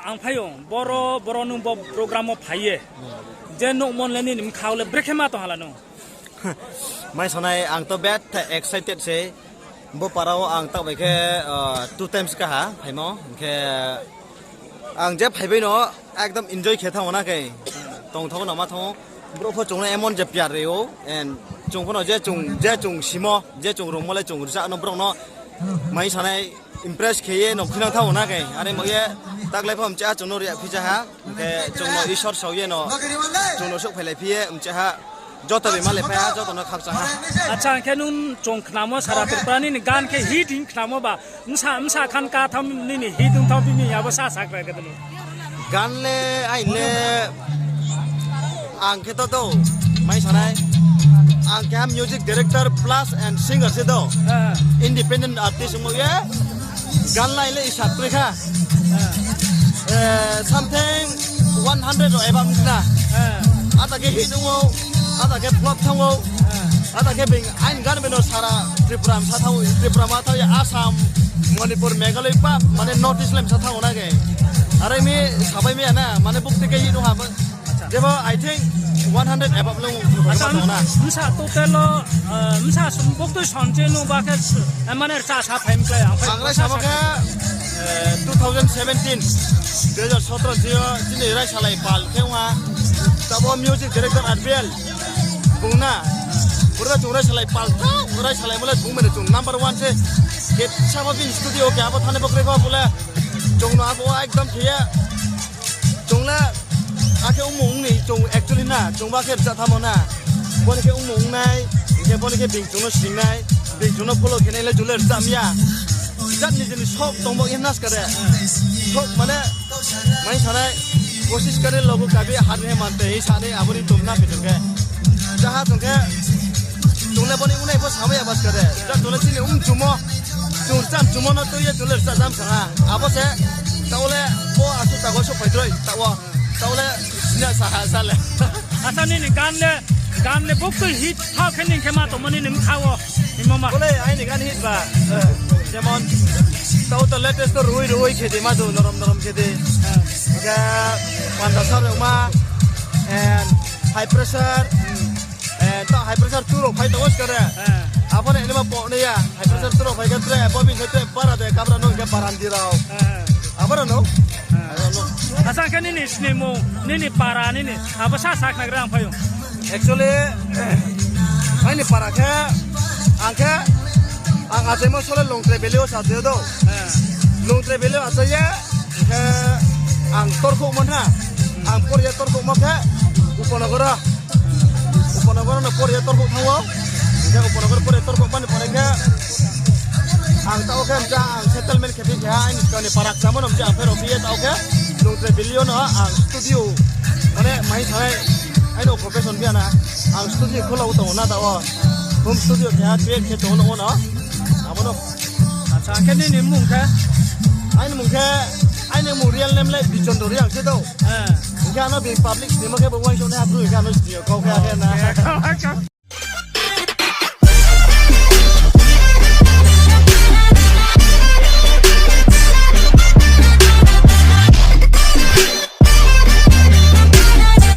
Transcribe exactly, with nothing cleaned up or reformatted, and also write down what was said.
Ang phai ou, boro, boro nung bo program wo phai ye. Je nuhmo le nini bkha wo le brekhe ma tong hala nung. Mai sanai, ang to betha excited se. Bo para wo ang taoh bai khe, ah, two times kaha phaimo. Hing khe ang je phaibai no ekdom enjoy khe thanng ou na khe. Tongthaoh no ma thanng ou. Brouh pho chung no emon je piar ri ou. And chung pho no je chung, je chung simo, je chung rungmo le chung rza no brouh no mai sanai impress khe ye no khuinang thanng ou na khe. Are mo ye taklai pho mcheh ha chung no ria phi ja ha. Hing khe chung no Isor sao ye no chung no souhphailai phi ye mcheh ha. Joto bai malai phai ha, joto no khakchang ha. Acha, hing khe nung chung khnamo sara Tripura nini gan khe hit hing khnamo ba, bsa, bsa khan ka tham nini hit ong tham bini abo sa sakra khe tong. Gan le, aini le, ang khe to do, mai sanai. Ang khe music director plus and singer se do. Independent artist ongmo ye. Gan lai le isa tui kha. Eh, something one hundred ro eba mkhna. Ata khe hit ong ou, ata khe flop thanng ou. Ata khe bing aini gan beno sara Tripura msa thanng ou, Tripura ma thanng ya, Assam, Manipur, Meghalaya pa, mane North East le msa thanng ou na khe. Are mi sabai mi ya na, mane bukti khe hit ong ha. Jebo, I think, one hundred above le ong tong na. Bsa total wo, eh, bsa sum buktui sonche nung ba khe, eh, mane rcha sa phai mklai ang phai. Ang rai samo khe, eh, two thousand seventeen, dui hajar sotro chini raisalai pal khe ong ha. Tabo music director R B L bung na. Pura chung raisalai pal tha, raisalai mole bung mene chung number one se. Khe sabo bini studio khe abo thane bo kre kho bole. Chung no abo ekdom khe ye. Chung le, akhe ongmung ong ni, chung actually na, chung ba khe rcha thamo na. Bo ni khe ongmung ong nai, hing khe bo ni khe bing chung no sing nai, bing chung no follow khe nai le chung le rcha mi ya. Jat ni jini sok tongmo ye nas kare. Sok mane, mai sanai, kosis kare logo kabi har ni mante, hing sanai, abo ni tum na khe chung khe. Jaha chung khe, chung le bo ni ong nai pho samai ya bas kare. Jat chung le chini ong chumo. Chung rcha chumo no tui ye chung le rcha jam sa ha. Abo se, taoh le, bo asuh tago souhphai droi, taoh wo, taoh le, sina sa ha, sa le. Acha nini gan le, gan le buktui hit thaoh khe ning khe ma tongmo nini bkha wo, himo ma. Bo le aini gan hit ba, jemon, taoh to latest to Rui Rui khe di ma du, Norom Norom khe di. Hing khe, Panda Sar Rema, and High Pressure, Eh, ta high pressure two rao phai tongo skare. Abo ni nima pok ni ya. High pressure two rao phai khe tre, bo bini tre para de, kabra no hing khe Barandi rao. Abo rao no. Acha khe nini snimung, nini para, nini. Abo sa sa khnagra ang phai ou. Actually, aini para khe, ang khe, ang achaimo sole Longtrai Valley wo sa tong do. Longtrai Valley wo achai ye, khe, ang torkhouhmo na. Ang pore torkhouhmo khe, Upanagar wo. Upanagar no pore torkhouh thanng ou. Hing khe Upanagar pore torkhouh mani pore khe, ang taoh khe mja ang settlement khe phi khe ha, aini skang ni para kchamo no mja ang pherao phi ye taoh khe, Longtrai Valley wo no ang studio, mane, mai sanai, aini profession phi ya na, ang studio khola wo tong ou na taoh wo. Home studio khe ha, create khe tong ou no, abo no. Acha, hing khe nini mung khe? Aini mung khe, aini mung real name le Bichondro Reang se do. Hing khe ano bini public snimo khe bo uaingsouh nai ha, bru hing khe ano sini yo kau khe akhe na.